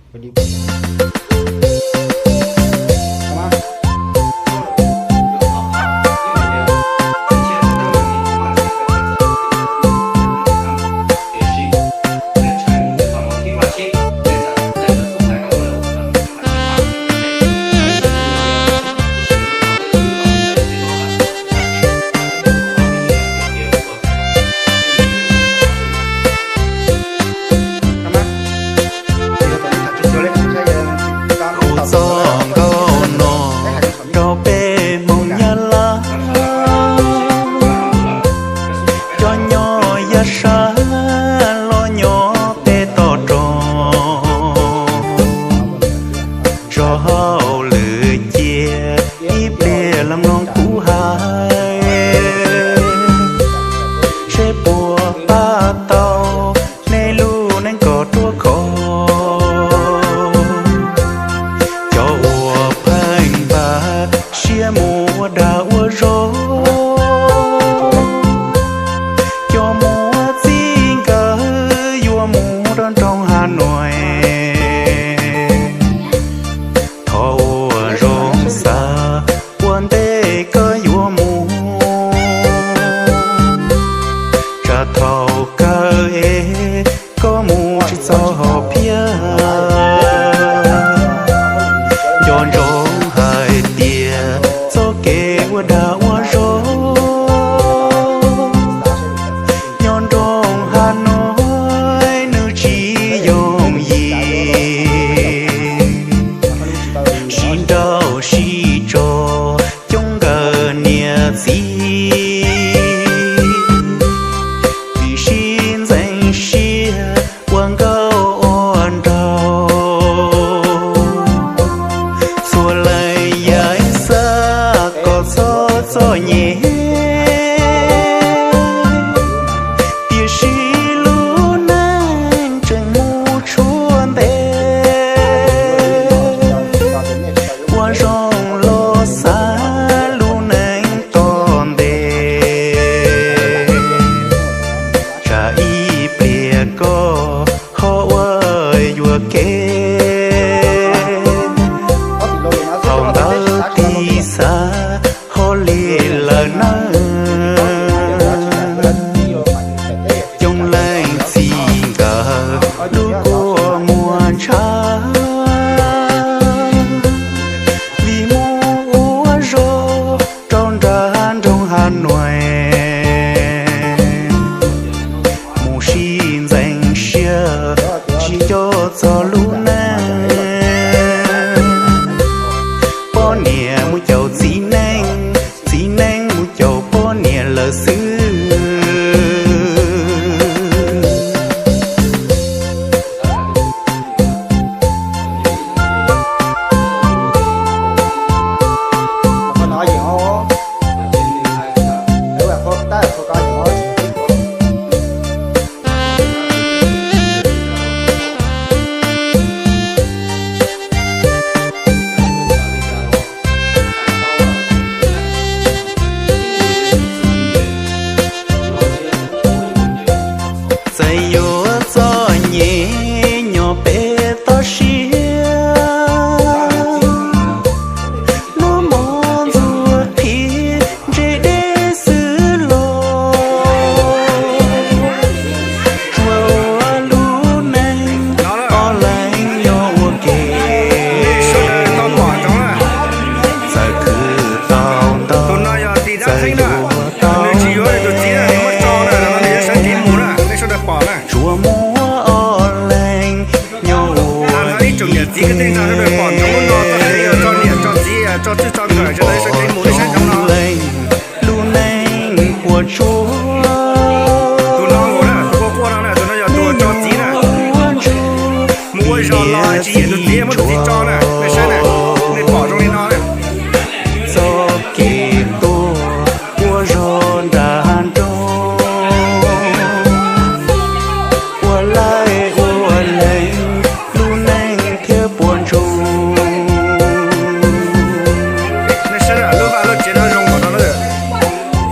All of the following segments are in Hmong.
Kuv txoj nkauj no rau peb Hmoob Nyab Laj, cov nyob yav sab los nyob peb toj roob. Tso hauj lwm cia ib pliag los mloog kuv hais, seb puas pab tau nej lub neej kom ruaj khov. Cov uas pheej npaj siab mus ua dag ua zog, cov muaj txij nkawm yuav mus rau nroog Has Nuais. Thov ua zoo xav ua ntej koj yuav mus, tsam thaum kawg es koj mus tsis txog hom phiaj. Nco ntsoov hais tias txoj kev ua dag ua zog nyob nroog Has Nuais nws tsis yooj yim, sib nrauj sib tso coob nkawm niam txiv, vim sib ntxeev siab ua nkauj ua nraug. Txhua leej yav xav kom txhob txom nyem, tiam sis lub neej tseem mus tshuav ntev. Ua zoo los xav lub neej tom ntej, tsam ib pliag koj ho ua yuam kev. Thaum ntawd tig xav ho li lawm nawb. Coob leej txij nkawm lub kua muag ntshav, vim mus ua zog rau nram nroog Has Nuais, mus sib ntxeev siab tsis nco txog lub neej. Poj niam mus caum txiv neej, txiv neej mus caum poj niam lawm xwb. Txawm yuav txom nyem nyob peb toj siab, muaj mob ntxuag qhib ntsej deb xwb los, tsuas ua lub neej ob leeg nyob ua ke. Txawm khwv tau ntau, txawm yuav tau, tsuas muaj ob leeg nyob ua ib tug. Ob leeg lub neej puas tsuaj, ua ntsuag mus ua zog txiv tso, txoj kev tuaj ua zog nram nroog, ua laij ua leej lub neej thiaj puas ntsoog. Nej saib lub vaj lub tsev no zoo npaum no na,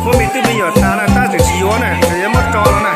muaj me tub me nyuam tas na tab tseem tsis yuav na, tseem yuav muab tso no na.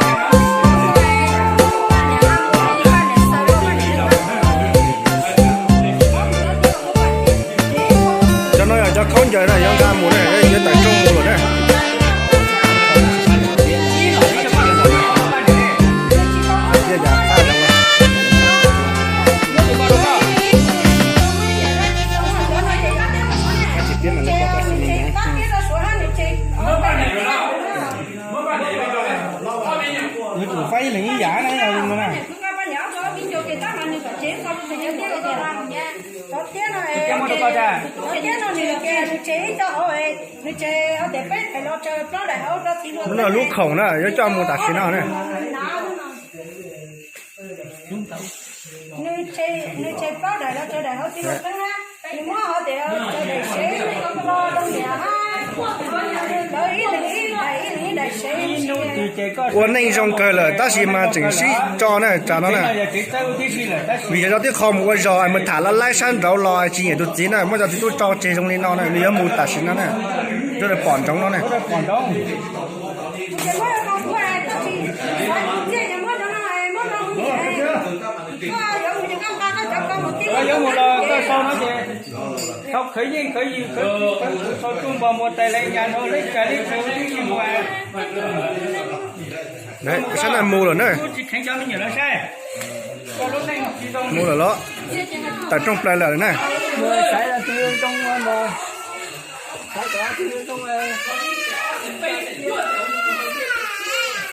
Cov tiab no, cov tiab no nws ces nws tseg ib co hauv, nws tseg hauv tias peb daim los tsaws plaub daim hauv rau txiv hluas. No lub khoom na yuav coj mus tam sim no na. Nws tseg plaub daim los tsaws daim hauv txiv hluas Xeeb na, nws muab hauv tias tsaws daim sev, lawv ib leeg ib daim, ib leeg ib daim sev. Ua neej zoo kawg lawm tab sis mas tseem sib tso na tsam no na. Vim yog cov tib qho mus ua zog mus tham laj laib sab nraud los tsis nyiam tus txiv na, muab cov txiv tub tso tseg zoo li no na, nws yuav mus tam sim no na, rau pom ntsoov no na. Koj yuav mus los koj sau no ces sau khawv yeej khawv yws khawv kub khawv kub sau tsuj npog muag tais lais nyas no leb cas leb chaw twb yeej mus. Sab no mus lawm na. Tsis kheev cov me nyuam no saib. Mus lawm los tawm rooj plaws lawm na.